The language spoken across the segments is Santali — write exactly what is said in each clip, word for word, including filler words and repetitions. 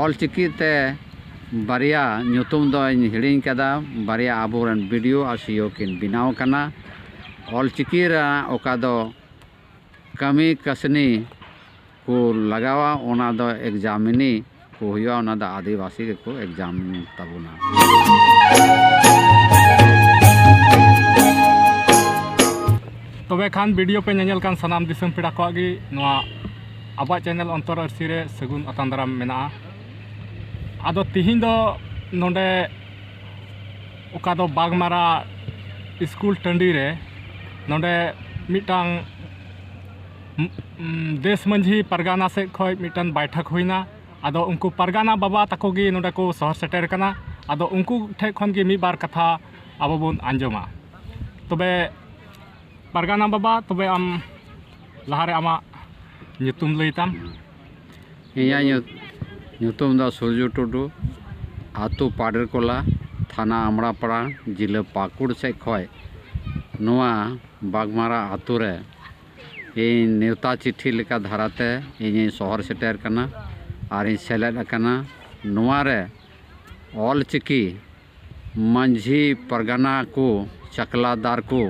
ᱚᱞᱪᱤᱠᱤ ᱛᱮ ᱵᱟᱨᱭᱟ ᱧᱩᱛᱩᱢ ᱫᱚᱧ ᱦᱤᱲᱤᱧ ᱠᱟᱫᱟ, ᱵᱟᱨᱭᱟ ᱟᱵᱚᱨᱮᱱ ᱵᱤ ᱰᱤ ᱳ ᱟᱨ ᱥᱤ ᱤ ᱳ ᱠᱤᱱ ᱵᱮᱱᱟᱣ ᱠᱟᱱᱟ᱾ ᱚᱞᱪᱤᱠᱤ ᱨᱮ ᱚᱠᱟ ᱫᱚ ᱠᱟᱹᱢᱤ ᱠᱟᱹᱥᱱᱤ ᱠᱚ ᱞᱟᱜᱟᱣᱟ, ᱚᱱᱟ ᱫᱚ ᱮᱠᱡᱟᱢᱤᱱᱤ ᱠᱚ ᱦᱩᱭᱩᱜᱼᱟ, ᱚᱱᱟ ᱫᱚ ᱟᱹᱫᱤᱵᱟᱹᱥᱤ ᱜᱮᱠᱚ ᱮᱠᱡᱟᱢ ᱛᱟᱵᱚᱱᱟ᱾ ᱛᱚᱵᱮ ᱠᱷᱟᱱ ᱵᱷᱤᱰᱤᱭᱳ ᱯᱮ ᱧᱮᱧᱮᱞ ᱠᱟᱱ ᱥᱟᱱᱟᱢ ᱫᱤᱥᱚᱢ ᱯᱮᱲᱟ ᱠᱚᱣᱟᱜ ᱜᱮ ᱱᱚᱣᱟ ᱟᱵᱚᱣᱟᱜ ᱪᱮᱱᱮᱞ ᱚᱱᱛᱚᱨ ᱟᱹᱨᱥᱤ ᱨᱮ ᱥᱟᱹᱜᱩᱱ ᱟᱛᱟᱝ ᱫᱟᱨᱟᱢ ᱢᱮᱱᱟᱜᱼᱟ᱾ ᱟᱫᱚ ᱛᱤᱦᱤᱧ ᱫᱚ ᱱᱚᱰᱮ ᱚᱠᱟ ᱫᱚ ᱵᱟᱜᱽᱢᱟᱨᱟ ᱥᱠᱩᱞ ᱴᱟᱺᱰᱤ ᱨᱮ ᱱᱚᱰᱮ ᱢᱤᱫᱴᱟᱝ, ᱩᱢ, ᱩᱢ, ᱫᱮᱥ ᱢᱟᱹᱡᱷᱤ ᱯᱟᱨᱜᱟᱱᱟ ᱥᱮᱫ ᱠᱷᱚᱱ ᱢᱤᱫᱴᱟᱝ ᱵᱟᱭᱴᱷᱚᱠ ᱦᱩᱭᱱᱟ᱾ ᱟᱫᱚ ᱩᱱᱠᱩ ᱯᱟᱨᱜᱟᱱᱟ ᱵᱟᱵᱟ ᱛᱟᱠᱚ ᱜᱮ ᱱᱚᱰᱮ ᱠᱚ ᱥᱚᱦᱚᱨ ᱥᱮᱴᱮᱨ ᱠᱟᱱᱟ᱾ ᱟᱫᱚ ᱩᱱᱠᱩ ᱴᱷᱮᱱ ᱠᱷᱚᱱ ᱜᱮ ᱢᱤᱫ ᱵᱟᱨ ᱠᱟᱛᱷᱟ ᱟᱵᱚ ᱵᱚᱱ ᱟᱸᱡᱚᱢᱟ᱾ ᱛᱚᱵᱮ ᱯᱟᱨᱜᱟᱱᱟ ᱵᱟᱵᱟ, ᱛᱚᱵᱮ ᱟᱢ ᱞᱟᱦᱟᱨᱮ ᱟᱢᱟᱜ ᱧᱩᱛᱩᱢ ᱞᱟᱹᱭ ᱛᱟᱢ᱾ ᱤᱧᱟᱹᱜ ᱧᱩ-, ᱧᱩᱛᱩᱢ ᱫᱚ ᱥᱩᱨᱡᱩ ᱴᱩᱰᱩ, ᱟᱹᱛᱩ ᱯᱟᱰᱮᱨᱠᱚᱞᱟ, ᱛᱷᱟᱱᱟ ᱟᱢᱲᱟᱯᱟᱲᱟ, ᱡᱤᱞᱟᱹ ᱯᱟᱹᱠᱩᱲ ᱥᱮᱫ ᱠᱷᱚᱱ ᱱᱚᱣᱟ ᱵᱟᱜᱽᱢᱟᱨᱟ ᱟᱹᱛᱩ ᱨᱮ ᱤᱧ ᱱᱮᱣᱛᱟ ᱪᱤᱴᱷᱤ ᱞᱮᱠᱟ ᱫᱷᱟᱨᱟᱛᱮ ᱤᱧᱤᱧ ᱥᱚᱦᱚᱨ ᱥᱮᱴᱮᱨ ᱠᱟᱱᱟ ᱟᱨᱤᱧ ᱥᱮᱞᱮᱫ ᱟᱠᱟᱱᱟ᱾ ᱱᱚᱣᱟ ᱨᱮ ᱚᱞ ᱪᱤᱠᱤ ᱢᱟᱹᱡᱷᱤ ᱯᱟᱨᱜᱟᱱᱟ ᱠᱚ, ᱪᱟᱠᱞᱟᱫᱟᱨ ᱠᱚ,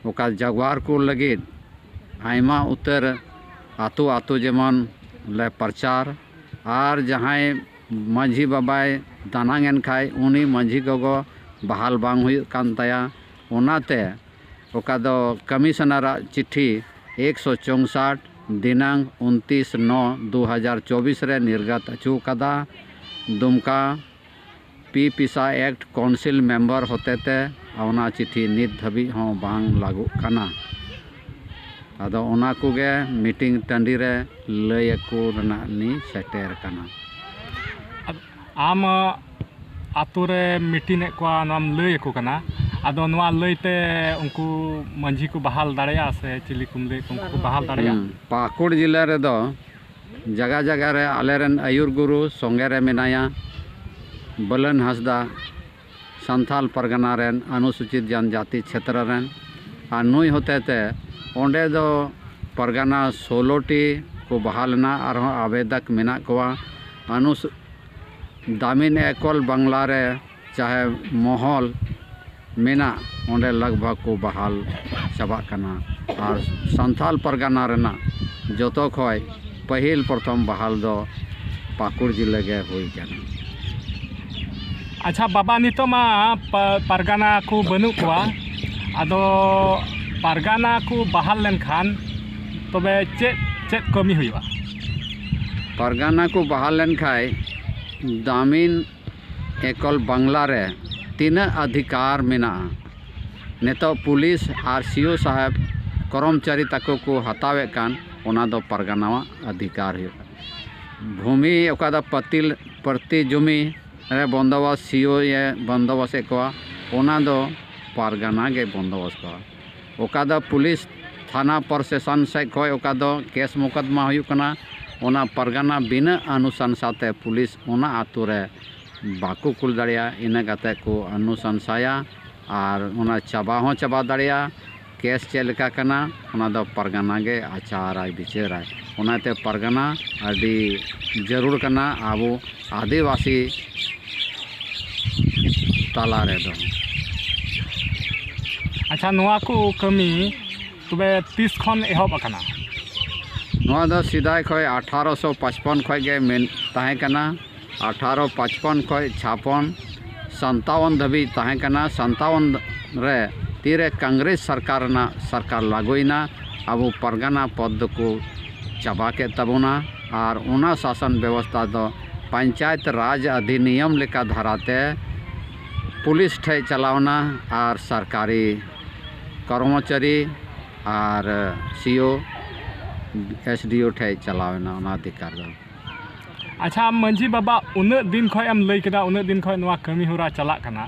ᱚᱠᱟ ᱡᱟᱜᱽᱣᱟᱨ ᱠᱚ ᱞᱟᱹᱜᱤᱫ ᱟᱭᱢᱟ ᱩᱛᱟᱹᱨ ᱟᱹᱛᱩ ᱟᱹᱛᱩ ᱡᱮᱢᱚᱱ ᱞᱮ ᱯᱨᱚᱪᱟᱨ, ᱟᱨ ᱡᱟᱦᱟᱸᱭ ᱢᱟᱹᱡᱷᱤ ᱵᱟᱵᱟᱭ ᱫᱟᱱᱟᱝ ᱮᱱ ᱠᱷᱟᱡ ᱩᱱᱤ ᱢᱟᱹᱡᱷᱤ ᱜᱚᱜᱚ ᱵᱟᱦᱟᱞ ᱵᱟᱝ ᱦᱩᱭᱩᱜ ᱠᱟᱱ ᱛᱟᱭᱟ᱾ ᱚᱱᱟᱛᱮ ᱚᱠᱟ ᱫᱚ ᱠᱚᱢᱤᱥᱚᱱᱟᱨᱟᱜ ᱪᱤᱴᱷᱤ ᱮᱠᱥᱚ ᱪᱳᱝᱥᱟᱴ ᱫᱤᱱᱟᱝ ᱩᱱᱛᱤᱥ ᱱᱚ ᱫᱩ ᱦᱟᱡᱟᱨ ᱪᱚᱵᱵᱤᱥ ᱨᱮ ᱱᱤᱨᱜᱟᱛ ᱦᱚᱪᱚ ᱠᱟᱫᱟ᱾ ᱫᱩᱢᱠᱟ ᱯᱤ ᱯᱤᱥᱟ ᱮᱠᱴ ᱠᱟᱣᱩᱱᱥᱤᱞ ᱢᱮᱢᱵᱟᱨ ᱦᱚᱛᱮᱛᱮ ᱚᱱᱟ ᱪᱤᱴᱷᱤ ᱱᱤᱛ ᱫᱷᱟᱹᱵᱤᱡ ᱦᱚᱸ ᱵᱟᱝ ᱞᱟᱹᱜᱩᱜ ᱠᱟᱱᱟ᱾ ᱟᱫᱚ ᱚᱱᱟ ᱠᱚᱜᱮ ᱢᱤᱴᱤᱝ ᱴᱟᱺᱰᱤ ᱨᱮ ᱞᱟᱹᱭ ᱟᱠᱚ ᱨᱮᱱᱟᱜ ᱞᱤᱧ ᱥᱮᱴᱮᱨ ᱠᱟᱱᱟ᱾ ᱟᱢ ᱟᱛᱳ ᱨᱮ ᱢᱤᱴᱤᱝ ᱮᱫ ᱠᱚᱣᱟ, ᱱᱚᱣᱟᱢ ᱞᱟᱹᱭ ᱟᱠᱚ ᱠᱟᱱᱟ, ᱟᱫᱚ ᱱᱚᱣᱟ ᱞᱟᱹᱭᱛᱮ ᱩᱱᱠᱩ ᱢᱟᱹᱡᱷᱤ ᱠᱚ ᱵᱟᱦᱟᱞ ᱫᱟᱲᱮᱭᱟᱜᱼᱟ ᱥᱮ ᱪᱤᱞᱤ ᱠᱚᱢ ᱞᱟᱹᱭ ᱠᱚᱣᱟ, ᱩᱱᱠᱩ ᱠᱚ ᱵᱟᱦᱟᱞ ᱫᱟᱲᱮᱭᱟᱜᱼᱟ? ᱦᱩᱸ, ᱯᱟᱹᱠᱩᱲ ᱡᱮᱞᱟ ᱨᱮᱫᱚ ᱡᱟᱭᱜᱟ ᱡᱟᱭᱜᱟ ᱨᱮ ᱟᱞᱮᱨᱮᱱ ᱟᱹᱭᱩᱨ ᱜᱩᱨᱩ ᱥᱚᱸᱜᱮ ᱨᱮ ᱢᱮᱱᱟᱭᱟ ᱵᱟᱹᱞᱟᱹᱱ ᱦᱟᱸᱥᱫᱟ, ᱥᱟᱱᱛᱟᱞ ᱯᱟᱨᱜᱟᱱᱟ ᱨᱮᱱ ᱚᱱᱩᱥᱩᱪᱤᱛ ᱡᱟᱱᱡᱟᱛᱤ ᱪᱷᱮᱛᱨᱚ ᱨᱮᱱ, ᱟᱨ ᱱᱩᱭ ᱦᱚᱛᱮᱛᱮ ᱚᱸᱰᱮ ᱫᱚ ᱯᱟᱨᱜᱟᱱᱟ ᱥᱳᱞᱳ ᱴᱤ ᱠᱚ ᱵᱟᱦᱟᱞ ᱮᱱᱟ, ᱟᱨᱦᱚᱸ ᱟᱵᱮᱫᱚᱠ ᱢᱮᱱᱟᱜ ᱠᱚᱣᱟ᱾ ᱟᱱᱩᱥ ᱫᱟᱢᱤᱱ ᱮᱠᱚᱞ ᱵᱟᱝᱞᱟ ᱨᱮ ᱪᱟᱦᱮ ᱢᱚᱦᱚᱞ ᱢᱮᱱᱟᱜ, ᱚᱸᱰᱮ ᱞᱟᱜᱽ ᱵᱷᱟᱜᱽ ᱠᱚ ᱵᱟᱦᱟᱞ ᱪᱟᱵᱟᱜ ᱠᱟᱱᱟ᱾ ᱟᱨ ᱥᱟᱱᱛᱟᱞ ᱯᱟᱨᱜᱟᱱᱟ ᱨᱮᱱᱟᱜ ᱡᱚᱛᱚ ᱠᱷᱚᱡ ᱯᱟᱹᱦᱤᱞ ᱯᱨᱚᱛᱷᱚᱢ ᱵᱟᱦᱟᱞ ᱫᱚ ᱯᱟᱹᱠᱩᱲ ᱡᱤᱞᱟᱹ ᱜᱮ ᱦᱩᱭ ᱠᱟᱱᱟ᱾ ᱟᱪᱪᱷᱟ ᱵᱟᱵᱟ, ᱱᱤᱛᱚᱜ ᱢᱟ ᱯᱟ- ᱯᱟᱨᱜᱟᱱᱟ ᱠᱚ ᱵᱟᱹᱱᱩᱜ ᱠᱚᱣᱟ, ᱟᱫᱚ ᱯᱟᱨᱜᱟᱱᱟ ᱠᱚ ᱵᱟᱦᱟᱞ ᱞᱮᱱᱠᱷᱟᱱ ᱛᱚᱵᱮ ᱪᱮᱫ ᱪᱮᱫ ᱠᱟᱹᱢᱤ ᱦᱩᱭᱩᱜᱼᱟ? ᱯᱟᱨᱜᱟᱱᱟ ᱠᱚ ᱵᱟᱦᱟᱞ ᱞᱮᱱᱠᱷᱟᱱ ᱫᱟᱢᱤᱱ ᱮᱠᱚᱞ ᱵᱟᱝᱞᱟ ᱨᱮ ᱛᱤᱱᱟᱹᱜ ᱚᱫᱷᱤᱠᱟᱨ ᱢᱮᱱᱟᱜᱼᱟ, ᱱᱤᱛᱚᱜ ᱯᱩᱞᱤᱥ ᱟᱨ ᱥᱤ ᱳ ᱥᱟᱦᱮᱵᱽ ᱠᱚᱨᱢᱚᱪᱟᱨᱤ ᱛᱟᱠᱚ ᱠᱚ ᱦᱟᱛᱟᱣᱮᱫ ᱠᱟᱱ, ᱚᱱᱟ ᱫᱚ ᱯᱟᱨᱜᱟᱱᱟᱣᱟᱜ ᱚᱫᱷᱤᱠᱟᱨ ᱦᱩᱭᱩᱜᱼᱟ᱾ ᱵᱷᱩᱢᱤ ᱚᱠᱟ ᱫᱚ ᱯᱟᱹᱛᱤᱞ ᱯᱨᱚᱛᱤ ᱡᱚᱢᱤ ᱨᱮ ᱵᱚᱱᱫᱳᱵᱚᱥᱛ ᱥᱤ ᱳ ᱮ ᱵᱚᱱᱫᱳᱵᱚᱥᱛ ᱮᱫ ᱠᱚᱣᱟ, ᱚᱱᱟ ᱫᱚ ᱯᱟᱨᱜᱟᱱᱟ ᱜᱮ ᱵᱚᱱᱫᱳᱵᱚᱥᱛ ᱠᱚᱣᱟ᱾ ᱚᱠᱟ ᱫᱚ ᱯᱩᱞᱤᱥ ᱛᱷᱟᱱᱟ ᱯᱨᱚᱥᱟᱥᱚᱱ ᱥᱮᱫ ᱠᱷᱚᱱ ᱚᱠᱟ ᱫᱚ ᱠᱮᱥ ᱢᱚᱠᱚᱫᱢᱟ ᱦᱩᱭᱩᱜ ᱠᱟᱱᱟ, ᱚᱱᱟ ᱯᱟᱨᱜᱟᱱᱟ ᱵᱤᱱᱟᱹ ᱚᱱᱩᱥᱟᱱᱥᱟ ᱛᱮ ᱯᱩᱞᱤᱥ ᱚᱱᱟ ᱟᱛᱳ ᱨᱮ ᱵᱟᱠᱚ ᱠᱩᱞ ᱫᱟᱲᱮᱭᱟᱜᱼᱟ᱾ ᱤᱱᱟᱹ ᱠᱟᱛᱮ ᱠᱚ ᱚᱱᱩᱥᱟᱱᱥᱟᱭᱟ ᱟᱨ ᱚᱱᱟ ᱪᱟᱵᱟ ᱦᱚᱸ ᱪᱟᱵᱟ ᱫᱟᱲᱮᱭᱟᱜᱼᱟ᱾ ᱠᱮᱥ ᱪᱮᱫ ᱞᱮᱠᱟ ᱠᱟᱱᱟ, ᱚᱱᱟ ᱫᱚ ᱯᱟᱨᱜᱟᱱᱟ ᱜᱮ ᱟᱪᱟᱨᱟᱭ ᱵᱤᱪᱟᱹᱨᱟᱭ᱾ ᱚᱱᱟᱛᱮ ᱯᱟᱨᱜᱟᱱᱟ ᱟᱹᱰᱤ ᱡᱟᱹᱨᱩᱲ ᱠᱟᱱᱟ ᱟᱵᱚ ᱟᱹᱫᱤᱵᱟᱹᱥᱤ ᱛᱟᱞᱟ ᱨᱮᱫᱚ᱾ ᱟᱪᱪᱷᱟ, ᱱᱚᱣᱟ ᱠᱚ ᱠᱟᱹᱢᱤ ᱛᱚᱵᱮ ᱛᱤᱥ ᱠᱷᱚᱱ ᱮᱦᱚᱵ ᱟᱠᱟᱱᱟ? ᱱᱚᱣᱟ ᱫᱚ ᱥᱮᱫᱟᱭ ᱠᱷᱚᱱ ᱟᱴᱷᱟᱨᱚᱥᱚ ᱯᱟᱸᱪᱯᱚᱱ ᱠᱷᱚᱱ ᱜᱮ ᱢᱮᱱ ᱛᱟᱦᱮᱸ ᱠᱟᱱᱟ᱾ ᱟᱴᱷᱟᱨᱚ ᱯᱟᱸᱪᱯᱚᱱ ᱠᱷᱚᱱ ᱪᱷᱟᱯᱚᱱ ᱥᱟᱱᱛᱟᱣᱚᱱ ᱫᱷᱟᱹᱵᱤᱡ ᱛᱟᱦᱮᱸ ᱠᱟᱱᱟ᱾ ᱥᱟᱱᱛᱟᱣᱚᱱ ᱨᱮ ᱛᱤᱨᱮ ᱠᱚᱝᱜᱨᱮᱥ ᱥᱚᱨᱠᱟᱨ ᱨᱮᱱᱟᱜ ᱥᱚᱨᱠᱟᱨ ᱞᱟᱹᱜᱩᱭᱮᱱᱟ, ᱟᱵᱚ ᱯᱟᱨᱜᱟᱱᱟ ᱯᱚᱫᱽ ᱫᱚᱠᱚ ᱪᱟᱵᱟ ᱠᱮᱫ ᱛᱟᱵᱚᱱᱟ᱾ ᱟᱨ ᱚᱱᱟ ᱥᱟᱥᱚᱱ ᱵᱮᱵᱚᱥᱛᱷᱟ ᱫᱚ ᱯᱚᱧᱪᱟᱭᱮᱛ ᱨᱟᱡᱽ ᱚᱫᱷᱤᱱᱤᱭᱚᱢ ᱞᱮᱠᱟ ᱫᱷᱟᱨᱟᱛᱮ ᱯᱩᱞᱤᱥ ᱴᱷᱮᱡ ᱪᱟᱞᱟᱣᱱᱟ ᱟᱨ ᱥᱚᱨᱠᱟᱨᱤ ᱠᱚᱨᱢᱚᱪᱟᱨᱤ ᱟᱨ ᱥᱤ ᱳ, ᱮᱥ ᱰᱤ ᱳ ᱴᱷᱮᱡ ᱪᱟᱞᱟᱣᱮᱱᱟ ᱚᱱᱟ ᱚᱫᱷᱤᱠᱟᱨ ᱫᱚ᱾ ᱟᱪᱪᱷᱟ ᱢᱟᱹᱡᱷᱤ ᱵᱟᱵᱟ, ᱩᱱᱟᱹᱜ ᱫᱤᱱ ᱠᱷᱚᱱ ᱮᱢ ᱞᱟᱹᱭ ᱠᱮᱫᱟ, ᱩᱱᱟᱹᱜ ᱫᱤᱱ ᱠᱷᱚᱱ ᱱᱚᱣᱟ ᱠᱟᱹᱢᱤ ᱦᱚᱨᱟ ᱪᱟᱞᱟᱜ ᱠᱟᱱᱟ,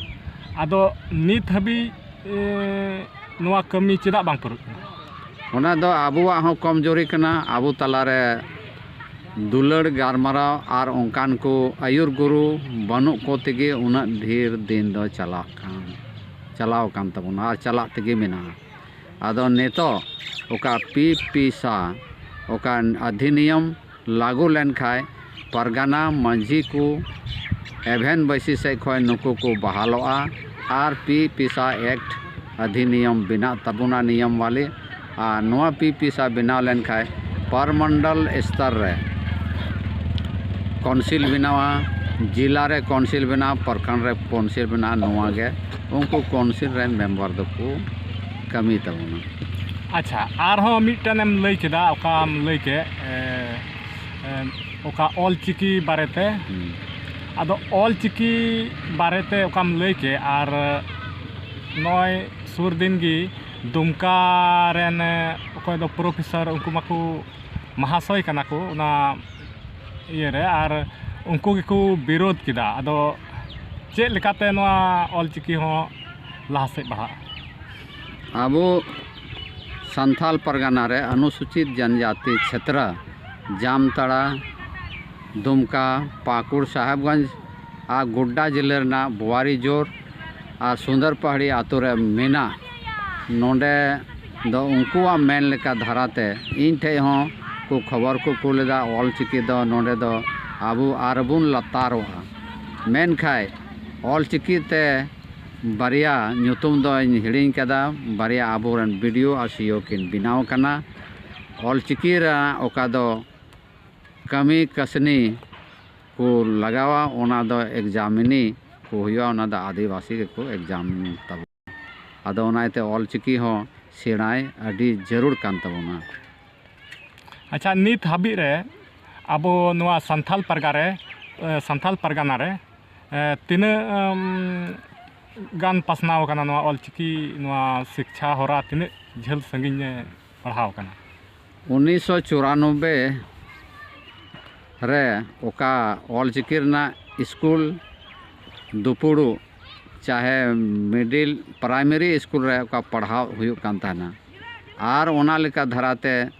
ᱟᱫᱚ ᱱᱤᱛ ᱦᱟᱹᱵᱤᱡ ᱮ, ᱱᱚᱣᱟ ᱠᱟᱹᱢᱤ ᱪᱮᱫᱟᱜ ᱵᱟᱝ ᱯᱩᱨᱟᱹᱜ ᱠᱟᱱᱟ? ᱚᱱᱟ ᱫᱚ ᱟᱵᱚᱣᱟᱜ ᱦᱚᱸ ᱠᱚᱢᱡᱳᱨᱤ ᱠᱟᱱᱟ᱾ ᱟᱵᱚ ᱛᱟᱞᱟᱨᱮ ᱫᱩᱞᱟᱹᱲ ᱜᱟᱞᱢᱟᱨᱟᱣ ᱟᱨ ᱚᱱᱠᱟᱱ ᱠᱚ ᱟᱹᱭᱩᱨ ᱜᱩᱨᱩ ᱵᱟᱹᱱᱩᱜ ᱠᱚ ᱛᱮᱜᱮ ᱩᱱᱟᱹᱜ ᱰᱷᱮᱨ ᱫᱤᱱ ᱫᱚ ᱪᱟᱞᱟᱜ ᱠᱟᱱ, ᱪᱟᱞᱟᱣ ᱟᱠᱟᱱ ᱛᱟᱵᱚᱱᱟ ᱟᱨ ᱪᱟᱞᱟᱜ ᱛᱮᱜᱮ ᱢᱮᱱᱟᱜᱼᱟ᱾ ᱟᱫᱚ ᱱᱤᱛᱚᱜ ᱚᱠᱟ ᱯᱤ ᱯᱤ ᱥᱟ ᱚᱠᱟ ᱚᱫᱷᱤᱱᱤᱭᱚᱢ ᱞᱟᱹᱜᱩ ᱞᱮᱱᱠᱷᱟᱱ ᱯᱟᱨᱜᱟᱱᱟ ᱢᱟᱹᱡᱷᱤ ᱠᱚ ᱮᱵᱷᱮᱱ ᱵᱟᱹᱭᱥᱤ ᱥᱮᱫ ᱠᱷᱚᱱ ᱱᱩᱠᱩ ᱠᱚ ᱵᱟᱦᱟᱞᱚᱜᱼᱟ ᱟᱨ ᱯᱤ ᱯᱤᱥᱟ ᱮᱠᱴ ᱚᱫᱷᱤᱱᱤᱭᱚᱢ ᱵᱮᱱᱟᱜ ᱛᱟᱵᱚᱱᱟ ᱱᱤᱭᱚᱢ ᱣᱟᱞᱤ᱾ ᱟᱨ ᱱᱚᱣᱟ ᱯᱤ ᱯᱤᱥᱟ ᱵᱮᱱᱟᱣ ᱞᱮᱱᱠᱷᱟᱱ ᱯᱟᱨᱢᱚᱱᱰᱚᱞ ᱥᱛᱚᱨ ᱨᱮ ᱠᱟᱣᱩᱱᱥᱤᱞ ᱵᱮᱱᱟᱣᱟ, ᱡᱮᱞᱟ ᱨᱮ ᱠᱟᱣᱩᱱᱥᱤᱞ ᱵᱮᱱᱟᱣᱟ, ᱯᱨᱚᱠᱷᱚᱸᱰ ᱨᱮ ᱠᱟᱣᱩᱱᱥᱤᱞ ᱵᱮᱱᱟᱣᱟ᱾ ᱱᱚᱣᱟ ᱜᱮ ᱩᱱᱠᱩ ᱠᱟᱣᱩᱱᱥᱤᱞ ᱨᱮᱱ ᱢᱮᱢᱵᱟᱨ ᱫᱚᱠᱚ ᱠᱟᱹᱢᱤ ᱛᱟᱵᱚᱱᱟ᱾ ᱟᱪᱪᱷᱟ, ᱟᱨᱦᱚᱸ ᱢᱤᱫᱴᱮᱱ ᱮᱢ ᱞᱟᱹᱭ ᱠᱮᱫᱟ, ᱚᱠᱟᱢ ᱞᱟᱹᱭ ᱠᱮᱫ, ᱮ, ᱮ, ᱚᱠᱟ ᱚᱞ ᱪᱤᱠᱤ ᱵᱟᱨᱮᱛᱮ᱾ ᱦᱩᱸ᱾ ᱟᱫᱚ ᱚᱞ ᱪᱤᱠᱤ ᱵᱟᱨᱮᱛᱮ ᱚᱠᱟᱢ ᱞᱟᱹᱭ ᱠᱮᱫ, ᱟᱨ ᱱᱚᱜᱼᱚᱭ ᱥᱩᱨ ᱫᱤᱱ ᱜᱮ ᱫᱩᱢᱠᱟ ᱨᱮᱱ ᱚᱠᱚᱭ ᱫᱚ ᱯᱨᱚᱯᱷᱮᱥᱚᱨ, ᱩᱱᱠᱩ ᱢᱟᱠᱚ ᱢᱟᱦᱟᱥᱚᱭ ᱠᱟᱱᱟ ᱠᱚ ᱚᱱᱟ ᱤᱭᱟᱹ ᱨᱮ, ᱟᱨ ᱩᱱᱠᱩ ᱜᱮᱠᱚ ᱵᱤᱨᱳᱫᱷ ᱠᱮᱫᱟ᱾ ᱟᱫᱚ ᱪᱮᱫ ᱞᱮᱠᱟᱛᱮ ᱱᱚᱣᱟ ᱚᱞ ᱪᱤᱠᱤ ᱦᱚᱸ ᱞᱟᱦᱟ ᱥᱮᱫ ᱵᱟᱲᱦᱟᱜᱼᱟ? ᱟᱵᱚ ᱥᱟᱱᱛᱟᱞ ᱯᱟᱨᱜᱟᱱᱟ ᱨᱮ ᱚᱱᱩᱥᱩᱪᱤᱛ ᱡᱚᱱᱡᱟᱛᱤ ᱪᱷᱮᱛᱨᱚ, ᱡᱟᱢᱛᱟᱲᱟ, ᱫᱩᱢᱠᱟ, ᱯᱟᱹᱠᱩᱲ, ᱥᱟᱦᱮᱵᱽᱜᱚᱸᱡᱽ ᱟᱨ ᱜᱳᱰᱰᱟ ᱡᱮᱞᱟᱹ ᱨᱮᱱᱟᱜ ᱵᱳᱣᱟᱨᱤᱡᱳᱨ ᱟᱨ ᱥᱩᱱᱫᱚᱨ ᱯᱟᱦᱟᱲᱤ ᱟᱛᱳ ᱨᱮ ᱢᱮᱱᱟᱜ, ᱱᱚᱰᱮ ᱫᱚ ᱩᱱᱠᱩᱣᱟᱜ ᱢᱮᱱ ᱞᱮᱠᱟ ᱫᱷᱟᱨᱟᱛᱮ ᱤᱧ ᱴᱷᱮᱡ ᱦᱚᱸ ᱠᱚ ᱠᱷᱚᱵᱚᱨ ᱠᱚ ᱠᱩᱞ ᱮᱫᱟ, ᱚᱞ ᱪᱤᱠᱤ ᱫᱚ ᱱᱚᱰᱮ ᱫᱚ ᱟᱵᱚ ᱟᱨᱵᱚᱱ ᱞᱟᱛᱟᱨᱚᱜᱼᱟ᱾ ᱢᱮᱱᱠᱷᱟᱡ ᱚᱞ ᱪᱤᱠᱤ ᱛᱮ ᱵᱟᱨᱭᱟ ᱧᱩᱛᱩᱢ ᱫᱚᱧ ᱦᱤᱲᱤᱧ ᱠᱟᱫᱟ, ᱵᱟᱨᱭᱟ ᱟᱵᱚᱨᱮᱱ ᱵᱤ ᱰᱤ ᱳ ᱟᱨ ᱥᱤ ᱤ ᱳ ᱠᱤᱱ ᱵᱮᱱᱟᱣ ᱠᱟᱱᱟ᱾ ᱚᱞ ᱪᱤᱠᱤ ᱨᱮᱱᱟᱜ ᱚᱠᱟ ᱫᱚ ᱠᱟᱹᱢᱤ ᱠᱟᱹᱥᱱᱤ ᱠᱚ ᱞᱟᱜᱟᱣᱟ, ᱚᱱᱟ ᱫᱚ ᱮᱠᱡᱟᱢᱤᱱᱤ ᱠᱚ ᱦᱩᱭᱩᱜᱼᱟ, ᱚᱱᱟ ᱫᱚ ᱟᱹᱫᱤᱵᱟᱹᱥᱤ ᱜᱮᱠᱚ ᱮᱠᱡᱟᱢᱤᱱ ᱛᱟᱵᱚᱱᱟ᱾ ᱟᱫᱚ ᱚᱱᱟ ᱤᱭᱟᱹᱛᱮ ᱚᱞ ᱪᱤᱠᱤ ᱦᱚᱸ ᱥᱮᱬᱟᱭ ᱟᱹᱰᱤ ᱡᱟᱹᱨᱩᱲ ᱠᱟᱱ ᱛᱟᱵᱚᱱᱟ᱾ ᱟᱪᱪᱷᱟ, ᱱᱤᱛ ᱦᱟᱹᱵᱤᱡ ᱨᱮ ᱟᱵᱚ ᱱᱚᱣᱟ ᱥᱟᱱᱛᱷᱟᱞ ᱯᱟᱨᱜᱟ ᱨᱮ, ᱮ, ᱥᱟᱱᱛᱷᱟᱞ ᱯᱟᱨᱜᱟᱱᱟ ᱨᱮ, ᱮ, ᱛᱤᱱᱟᱹᱜ, ᱮᱢ, ᱜᱟᱱ ᱯᱟᱥᱱᱟᱣ ᱟᱠᱟᱱᱟ ᱱᱚᱣᱟ ᱚᱞ ᱪᱤᱠᱤ, ᱱᱚᱣᱟ ᱥᱤᱠᱪᱷᱟ ᱦᱚᱨᱟ ᱛᱤᱱᱟᱹᱜ ᱡᱷᱟᱹᱞ ᱥᱟᱺᱜᱤᱧ ᱮ ᱯᱟᱲᱦᱟᱣ ᱟᱠᱟᱱᱟ? ᱩᱱᱤᱥᱥᱚ ᱪᱩᱨᱟᱱᱚᱵᱵᱳᱭ ᱨᱮ ᱚᱠᱟ ᱚᱞ ᱪᱤᱠᱤ ᱨᱮᱱᱟᱜ ᱥᱠᱩᱞ ᱫᱩᱯᱩᱲᱩ ᱪᱟᱦᱮ ᱢᱤᱰᱤᱞ ᱯᱨᱟᱭᱢᱟᱨᱤ ᱥᱠᱩᱞ ᱨᱮ ᱚᱠᱟ ᱯᱟᱲᱦᱟᱣ ᱦᱩᱭᱩᱜ ᱠᱟᱱ ᱛᱟᱦᱮᱱᱟ, ᱟᱨ ᱚᱱᱟ ᱞᱮᱠᱟ ᱫᱷᱟᱨᱟᱛᱮ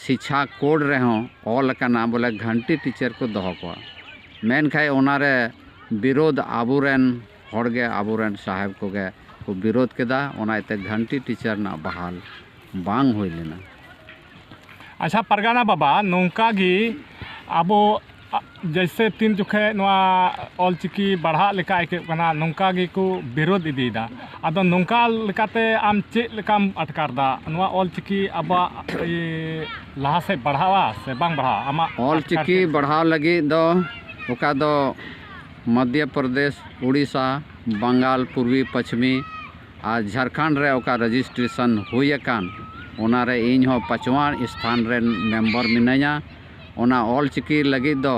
ᱥᱤᱪᱷᱟ ᱠᱳᱰ ᱨᱮᱦᱚᱸ ᱚᱞ ᱟᱠᱟᱱᱟ ᱵᱚᱞᱮ ᱜᱷᱟᱱᱴᱤ ᱴᱤᱪᱟᱨ ᱠᱚ ᱫᱚᱦᱚ ᱠᱚᱣᱟ, ᱢᱮᱱᱠᱷᱟᱱ ᱚᱱᱟᱨᱮ ᱵᱤᱨᱳᱫᱷ ᱟᱵᱚᱨᱮᱱ ᱦᱚᱲᱜᱮ, ᱟᱵᱚᱨᱮᱱ ᱥᱟᱦᱮᱵᱽ ᱠᱚᱜᱮ ᱠᱚ ᱵᱤᱨᱳᱫᱷ ᱠᱮᱫᱟ᱾ ᱚᱱᱟ ᱤᱭᱟᱹᱛᱮ ᱜᱷᱟᱱᱴᱤ ᱴᱤᱪᱟᱨ ᱨᱮᱱᱟᱜ ᱵᱟᱦᱟᱞ ᱵᱟᱝ ᱦᱩᱭ ᱞᱮᱱᱟ᱾ ᱟᱪᱪᱷᱟ ᱯᱟᱨᱜᱟᱱᱟ ᱵᱟᱵᱟ, ᱱᱚᱝᱠᱟ ᱜᱮ ᱟᱵᱚ ᱡᱮᱭᱥᱮ ᱛᱤᱱ ᱡᱚᱠᱷᱮᱡ ᱱᱚᱣᱟ ᱚᱞᱪᱤᱠᱤ ᱵᱟᱲᱦᱟᱜ ᱞᱮᱠᱟ ᱟᱹᱭᱠᱟᱹᱜ ᱠᱟᱱᱟ, ᱱᱚᱝᱠᱟ ᱜᱮᱠᱚ ᱵᱤᱨᱳᱫᱷ ᱤᱫᱤᱭᱮᱫᱟ᱾ ᱟᱫᱚ ᱱᱚᱝᱠᱟ ᱞᱮᱠᱟᱛᱮ ᱟᱢ ᱪᱮᱫ ᱞᱮᱠᱟᱢ ᱟᱴᱠᱟᱨ ᱫᱟ? ᱱᱚᱣᱟ ᱚᱞᱪᱤᱠᱤ ᱟᱵᱚᱣᱟᱜ ᱞᱟᱦᱟ ᱥᱮᱫ ᱵᱟᱲᱦᱟᱜᱼᱟ ᱥᱮ ᱵᱟᱝ ᱵᱟᱲᱦᱟᱜᱼᱟ? ᱟᱢᱟᱜ ᱚᱞᱪᱤᱠᱤ ᱵᱟᱲᱦᱟᱣ ᱞᱟᱹᱜᱤᱫ ᱫᱚ ᱚᱠᱟ ᱫᱚ ᱢᱚᱫᱷᱭᱚ ᱯᱨᱚᱫᱮᱥ, ᱩᱲᱤᱥᱥᱟ, ᱵᱟᱝᱜᱟᱞ, ᱯᱩᱨᱵᱤ ᱯᱚᱪᱷᱢᱤ ᱟᱨ ᱡᱷᱟᱲᱠᱷᱚᱸᱰ ᱨᱮ ᱚᱠᱟ ᱨᱮᱡᱤᱥᱴᱨᱮᱥᱚᱱ ᱦᱩᱭ ᱟᱠᱟᱱ, ᱚᱱᱟ ᱨᱮ ᱤᱧ ᱦᱚᱸ ᱯᱟᱸᱪᱣᱟ ᱥᱛᱷᱟᱱ ᱨᱮᱱ ᱢᱮᱢᱵᱚᱨ ᱢᱤᱱᱟᱹᱧᱟ᱾ ᱚᱱᱟ ᱚᱞᱪᱤᱠᱤ ᱞᱟᱹᱜᱤᱫ ᱫᱚ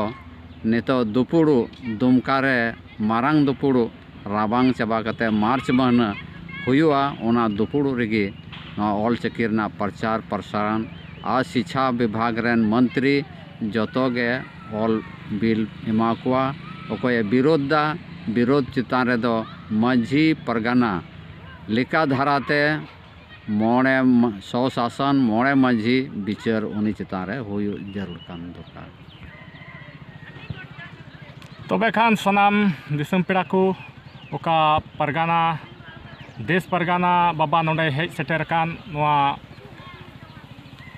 ᱱᱤᱛᱚᱜ ᱫᱩᱯᱩᱲᱩᱵ ᱫᱩᱢᱠᱟ ᱨᱮ ᱢᱟᱨᱟᱝ ᱫᱩᱯᱩᱲᱩᱵ ᱨᱟᱵᱟᱝ ᱪᱟᱵᱟ ᱠᱟᱛᱮ ᱢᱟᱨᱪ ᱢᱟᱹᱦᱱᱟᱹ ᱦᱩᱭᱩᱜᱼᱟ᱾ ᱚᱱᱟ ᱫᱩᱯᱩᱲᱩᱵ ᱨᱮᱜᱮ ᱱᱚᱣᱟ ᱚᱞᱪᱤᱠᱤ ᱨᱮᱱᱟᱜ ᱯᱨᱚᱪᱟᱨ ᱯᱨᱚᱥᱟᱨᱚᱱ ᱟᱨ ᱥᱤᱪᱪᱷᱟ ᱵᱤᱵᱷᱟᱜᱽ ᱨᱮᱱ ᱢᱚᱱᱛᱨᱤ ᱡᱚᱛᱚ ᱜᱮ ᱚᱞ ᱵᱤᱞ ᱮᱢᱟ ᱠᱚᱣᱟ᱾ ᱚᱠᱚᱭᱮ ᱵᱤᱨᱳᱫᱷ ᱫᱟ, ᱵᱤᱨᱳᱫᱷ ᱪᱮᱛᱟᱱ ᱨᱮᱫᱚ ᱢᱟᱹᱡᱷᱤ ᱯᱟᱨᱜᱟᱱᱟ ᱞᱮᱠᱟ ᱫᱷᱟᱨᱟᱛᱮ ᱢᱚᱬᱮ ᱢᱟ-, ᱥᱚᱥᱟᱥᱚᱱ ᱢᱚᱬᱮ ᱢᱟᱹᱡᱷᱤ ᱵᱤᱪᱟᱹᱨ ᱩᱱᱤ ᱪᱮᱛᱟᱱ ᱨᱮ ᱦᱩᱭᱩᱜ ᱡᱟᱹᱨᱩᱲ ᱠᱟᱱ ᱫᱚᱨᱠᱟᱨ᱾ ᱛᱚᱵᱮ ᱠᱷᱟᱱ ᱥᱟᱱᱟᱢ ᱫᱤᱥᱚᱢ ᱯᱮᱲᱟ ᱠᱚ, ᱚᱠᱟ ᱯᱟᱨᱜᱟᱱᱟ, ᱫᱮᱥ ᱯᱟᱨᱜᱟᱱᱟ ᱵᱟᱵᱟ ᱱᱚᱰᱮ ᱦᱮᱡ ᱥᱮᱴᱮᱨ ᱟᱠᱟᱱ, ᱱᱚᱣᱟ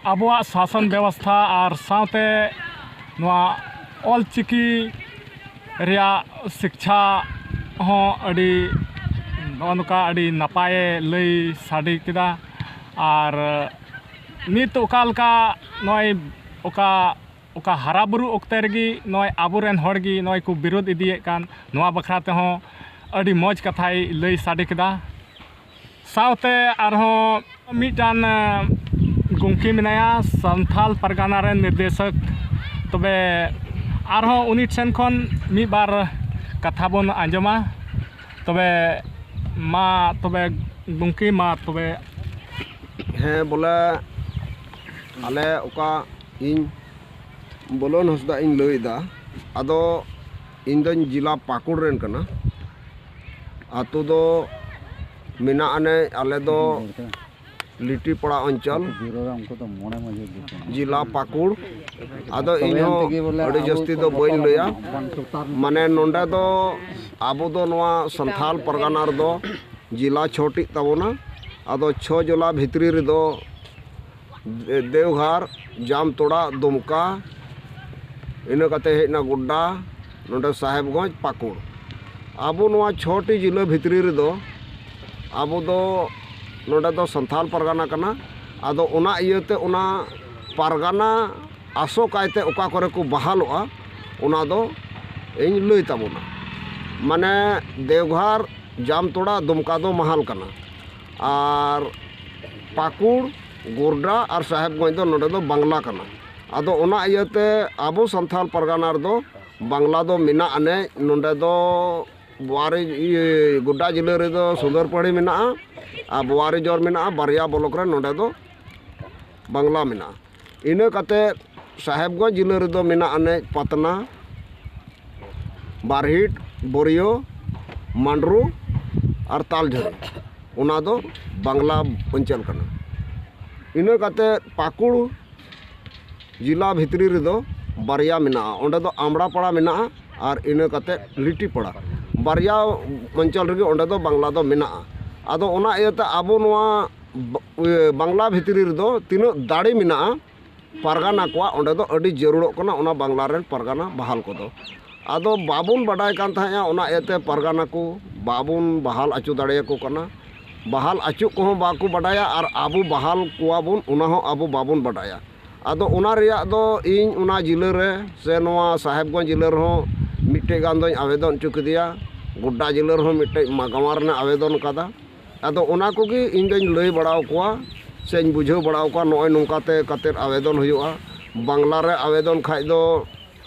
ᱟᱵᱚᱣᱟᱜ ᱥᱟᱥᱚᱱ ᱵᱮᱵᱚᱥᱛᱷᱟ ᱟᱨ ᱥᱟᱶᱛᱮ ᱱᱚᱣᱟ ᱚᱞᱪᱤᱠᱤ ᱨᱮᱭᱟᱜ ᱥᱤᱠᱪᱷᱟ ᱦᱚᱸ ᱟᱹᱰᱤ ᱱᱚᱜᱼᱚ ᱱᱚᱝᱠᱟ ᱟᱹᱰᱤ ᱱᱟᱯᱟᱭᱮ ᱞᱟᱹᱭ ᱥᱟᱰᱮ ᱠᱮᱫᱟ᱾ ᱟᱨ ᱱᱤᱛ ᱚᱠᱟ ᱞᱮᱠᱟ ᱱᱚᱜᱼᱚᱭ ᱚᱠᱟ, ᱚᱠᱟ ᱦᱟᱨᱟ ᱵᱩᱨᱩ ᱚᱠᱛᱮ ᱨᱮᱜᱮ ᱱᱚᱜᱼᱚᱭ ᱟᱵᱚᱨᱮᱱ ᱦᱚᱲ ᱜᱮ ᱱᱚᱜᱼᱚᱭ ᱠᱚ ᱵᱤᱨᱳᱫᱷ ᱤᱫᱤᱭᱮᱫ ᱠᱟᱱ, ᱱᱚᱣᱟ ᱵᱟᱠᱷᱨᱟ ᱛᱮᱦᱚᱸ ᱟᱹᱰᱤ ᱢᱚᱡᱽ ᱠᱟᱛᱷᱟᱭ ᱞᱟᱹᱭ ᱥᱟᱰᱮ ᱠᱮᱫᱟ᱾ ᱥᱟᱶᱛᱮ ᱟᱨᱦᱚᱸ ᱢᱤᱫᱴᱟᱝ, ᱟᱸ, ᱜᱚᱢᱠᱮ ᱢᱮᱱᱟᱭᱟ, ᱥᱟᱱᱛᱷᱟᱞ ᱯᱟᱨᱜᱟᱱᱟ ᱨᱮᱱ ᱱᱤᱨᱫᱮᱥᱚᱠ᱾ ᱛᱚᱵᱮ ᱟᱨᱦᱚᱸ ᱩᱱᱤ ᱴᱷᱮᱱ ᱠᱷᱚᱱ ᱢᱤᱫ ᱵᱟᱨ ᱠᱟᱛᱷᱟ ᱵᱚᱱ ᱟᱸᱡᱚᱢᱟ᱾ ᱛᱚᱵᱮ ᱢᱟ ᱛᱚᱵᱮ ᱜᱚᱢᱠᱮ, ᱢᱟ ᱛᱚᱵᱮ᱾ ᱦᱮᱸ, ᱵᱚᱞᱮ ᱟᱞᱮ ᱚᱠᱟ, ᱤᱧ ᱵᱚᱞᱚᱱ ᱦᱟᱸᱥᱫᱟ ᱤᱧ ᱞᱟᱹᱭᱫᱟ᱾ ᱟᱫᱚ ᱤᱧ ᱫᱚᱧ ᱡᱮᱞᱟ ᱯᱟᱹᱠᱩᱲ ᱨᱮᱱ ᱠᱟᱱᱟ᱾ ᱟᱛᱳ ᱫᱚ ᱢᱮᱱᱟᱜ ᱟᱱᱮ ᱟᱞᱮ ᱫᱚ ᱞᱤᱴᱤᱯᱟᱲᱟ ᱚᱧᱪᱚᱞ, ᱡᱮᱞᱟ ᱯᱟᱹᱠᱩᱲ᱾ ᱟᱫᱚ ᱤᱧ ᱦᱚᱸ ᱟᱹᱰᱤ ᱡᱟᱹᱥᱛᱤ ᱫᱚ ᱵᱟᱹᱧ ᱞᱟᱹᱭᱟ᱾ ᱢᱟᱱᱮ ᱱᱚᱰᱮ ᱫᱚ ᱟᱵᱚ ᱫᱚ ᱱᱚᱣᱟ ᱥᱟᱱᱛᱷᱟᱞ ᱯᱟᱨᱜᱟᱱᱟ ᱨᱮᱫᱚ ᱡᱮᱞᱟ ᱪᱷᱚᱴᱤᱜ ᱛᱟᱵᱚᱱᱟ᱾ ᱟᱫᱚ ᱪᱷᱚ ᱡᱮᱞᱟ ᱵᱷᱤᱛᱨᱤ ᱨᱮᱫᱚ ᱫᱮᱣᱜᱷᱟᱨ, ᱡᱟᱢᱛᱚᱲᱟ, ᱫᱩᱢᱠᱟ, ᱤᱱᱟᱹ ᱠᱟᱛᱮ ᱦᱮᱡ ᱮᱱᱟ ᱜᱳᱰᱰᱟ, ᱱᱚᱰᱮ ᱥᱟᱦᱮᱵᱽᱜᱚᱸᱡᱽ, ᱯᱟᱹᱠᱩᱲ᱾ ᱟᱵᱚ ᱱᱚᱣᱟ ᱪᱷᱚᱴᱤ ᱡᱤᱞᱟᱹ ᱵᱷᱤᱛᱨᱤ ᱨᱮᱫᱚ ᱟᱵᱚ ᱫᱚ ᱱᱚᱰᱮ ᱫᱚ ᱥᱟᱱᱛᱷᱟᱞ ᱯᱟᱨᱜᱟᱱᱟ ᱠᱟᱱᱟ᱾ ᱟᱫᱚ ᱚᱱᱟ ᱤᱭᱟᱹᱛᱮ ᱚᱱᱟ ᱯᱟᱨᱜᱟᱱᱟ ᱟᱥᱚᱠᱟᱭᱛᱮ ᱚᱠᱟ ᱠᱚᱨᱮ ᱠᱚ ᱵᱟᱦᱟᱞᱚᱜᱼᱟ, ᱚᱱᱟ ᱫᱚ ᱤᱧ ᱞᱟᱹᱭ ᱛᱟᱵᱚᱱᱟ᱾ ᱢᱟᱱᱮ ᱫᱮᱣᱜᱷᱟᱨ, ᱡᱟᱢᱛᱚᱲᱟ, ᱫᱩᱢᱠᱟ ᱫᱚ ᱢᱟᱦᱟᱞ ᱠᱟᱱᱟ, ᱟᱨ ᱯᱟᱹᱠᱩᱲ, ᱜᱳᱰᱰᱟ ᱟᱨ ᱥᱟᱦᱮᱵᱽᱜᱚᱸᱡᱽ ᱫᱚ ᱱᱚᱰᱮ ᱫᱚ ᱵᱟᱝᱞᱟ ᱠᱟᱱᱟ᱾ ᱟᱫᱚ ᱚᱱᱟ ᱤᱭᱟᱹᱛᱮ ᱟᱵᱚ ᱥᱟᱱᱛᱷᱟᱞ ᱯᱟᱨᱜᱟᱱᱟ ᱨᱮᱫᱚ ᱵᱟᱝᱞᱟ ᱫᱚ ᱢᱮᱱᱟᱜ ᱟᱹᱱᱤᱡ᱾ ᱱᱚᱰᱮ ᱫᱚ ᱵᱳᱣᱟᱨᱤ, ᱤᱭᱟᱹ, ᱜᱳᱰᱰᱟ ᱡᱤᱞᱟᱹ ᱨᱮᱫᱚ ᱥᱩᱱᱫᱚᱨᱯᱟᱹᱲᱤ ᱢᱮᱱᱟᱜᱼᱟ ᱟᱨ ᱵᱳᱣᱟᱨᱤᱡᱚᱨ ᱢᱮᱱᱟᱜᱼᱟ᱾ ᱵᱟᱨᱭᱟ ᱵᱞᱚᱠ ᱨᱮ ᱱᱚᱰᱮ ᱫᱚ ᱵᱟᱝᱞᱟ ᱢᱮᱱᱟᱜᱼᱟ᱾ ᱤᱱᱟᱹ ᱠᱟᱛᱮ ᱥᱟᱦᱮᱵᱽᱜᱚᱸᱡᱽ ᱡᱤᱞᱟᱹ ᱨᱮᱫᱚ ᱢᱮᱱᱟᱜ ᱟᱹᱱᱤᱡ ᱯᱟᱛᱱᱟ, ᱵᱟᱨᱦᱤᱴ, ᱵᱳᱨᱤᱭᱳ, ᱢᱟᱱᱰᱨᱩ ᱟᱨ ᱛᱟᱞᱡᱷᱟᱹᱨᱤ᱾ ᱚᱱᱟ ᱫᱚ ᱵᱟᱝᱞᱟ ᱚᱧᱪᱚᱞ ᱠᱟᱱᱟ᱾ ᱤᱱᱟᱹ ᱠᱟᱛᱮ ᱯᱟᱹᱠᱩᱲ ᱡᱮᱞᱟ ᱵᱷᱤᱛᱨᱤ ᱨᱮᱫᱚ ᱵᱟᱨᱭᱟ ᱢᱮᱱᱟᱜᱼᱟ᱾ ᱚᱸᱰᱮ ᱫᱚ ᱟᱢᱲᱟᱯᱟᱲᱟ ᱢᱮᱱᱟᱜᱼᱟ ᱟᱨ ᱤᱱᱟᱹ ᱠᱟᱛᱮ ᱞᱤᱴᱤᱯᱟᱲᱟ᱾ ᱵᱟᱨᱭᱟ ᱚᱧᱪᱚᱞ ᱨᱮᱜᱮ ᱚᱸᱰᱮ ᱫᱚ ᱵᱟᱝᱞᱟ ᱫᱚ ᱢᱮᱱᱟᱜᱼᱟ᱾ ᱟᱫᱚ ᱚᱱᱟ ᱤᱭᱟᱹᱛᱮ ᱟᱵᱚ ᱱᱚᱣᱟ ᱵ-, ᱤᱭᱟᱹ, ᱵᱟᱝᱞᱟ ᱵᱷᱤᱛᱨᱤ ᱨᱮᱫᱚ ᱛᱤᱱᱟᱹᱜ ᱫᱟᱲᱮ ᱢᱮᱱᱟᱜᱼᱟ ᱯᱟᱨᱜᱟᱱᱟ ᱠᱚᱣᱟᱜ, ᱚᱸᱰᱮ ᱫᱚ ᱟᱹᱰᱤ ᱡᱟᱹᱨᱩᱲᱚᱜ ᱠᱟᱱᱟ ᱚᱱᱟ ᱵᱟᱝᱞᱟ ᱨᱮᱱ ᱯᱟᱨᱜᱟᱱᱟ ᱵᱟᱦᱟᱞ ᱠᱚᱫᱚ᱾ ᱟᱫᱚ ᱵᱟᱵᱚᱱ ᱵᱟᱰᱟᱭ ᱠᱟᱱ ᱛᱟᱦᱮᱸᱫᱼᱟ, ᱚᱱᱟ ᱤᱭᱟᱹᱛᱮ ᱯᱟᱨᱜᱟᱱᱟ ᱠᱚ ᱵᱟᱵᱚᱱ ᱵᱟᱦᱟᱞ ᱚᱪᱚ ᱫᱟᱲᱮᱭᱟᱠᱚ ᱠᱟᱱᱟ᱾ ᱵᱟᱦᱟᱞ ᱚᱪᱚ ᱠᱚᱦᱚᱸ ᱵᱟᱠᱚ ᱵᱟᱰᱟᱭᱟ ᱟᱨ ᱟᱵᱚ ᱵᱟᱦᱟᱞ ᱠᱚᱣᱟ ᱵᱚᱱ, ᱚᱱᱟ ᱦᱚᱸ ᱟᱵᱚ ᱵᱟᱵᱚᱱ ᱵᱟᱰᱟᱭᱟ᱾ ᱟᱫᱚ ᱚᱱᱟ ᱨᱮᱭᱟᱜ ᱫᱚ ᱤᱧ ᱚᱱᱟ ᱡᱤᱞᱟᱹ ᱨᱮ ᱥᱮ ᱱᱚᱣᱟ ᱥᱟᱦᱮᱵᱽᱜᱚᱸᱡᱽ ᱡᱤᱞᱟᱹ ᱨᱮᱦᱚᱸ ᱢᱤᱫᱴᱮᱡ ᱜᱟᱱ ᱫᱚᱧ ᱟᱵᱮᱫᱚᱱ ᱚᱪᱚ ᱠᱮᱫᱮᱭᱟ, ᱜᱳᱰᱰᱟ ᱡᱤᱞᱟᱹ ᱨᱮᱦᱚᱸ ᱢᱤᱫᱴᱮᱡ ᱢᱟᱜᱟᱣᱟᱱ ᱨᱮᱱᱟᱜ ᱟᱵᱮᱫᱚᱱ ᱠᱟᱫᱟ᱾ ᱟᱫᱚ ᱚᱱᱟ ᱠᱚᱜᱮ ᱤᱧ ᱫᱚᱧ ᱞᱟᱹᱭ ᱵᱟᱲᱟᱣ ᱠᱚᱣᱟ ᱥᱮᱧ ᱵᱩᱡᱷᱟᱹᱣ ᱵᱟᱲᱟᱣ ᱠᱚᱣᱟ, ᱱᱚᱜᱼᱚᱭ ᱱᱚᱝᱠᱟ ᱛᱮ ᱠᱟᱛᱮᱫ ᱟᱵᱮᱫᱚᱱ ᱦᱩᱭᱩᱜᱼᱟ᱾ ᱵᱟᱝᱞᱟ ᱨᱮ ᱟᱵᱮᱫᱚᱱ ᱠᱷᱟᱡ ᱫᱚ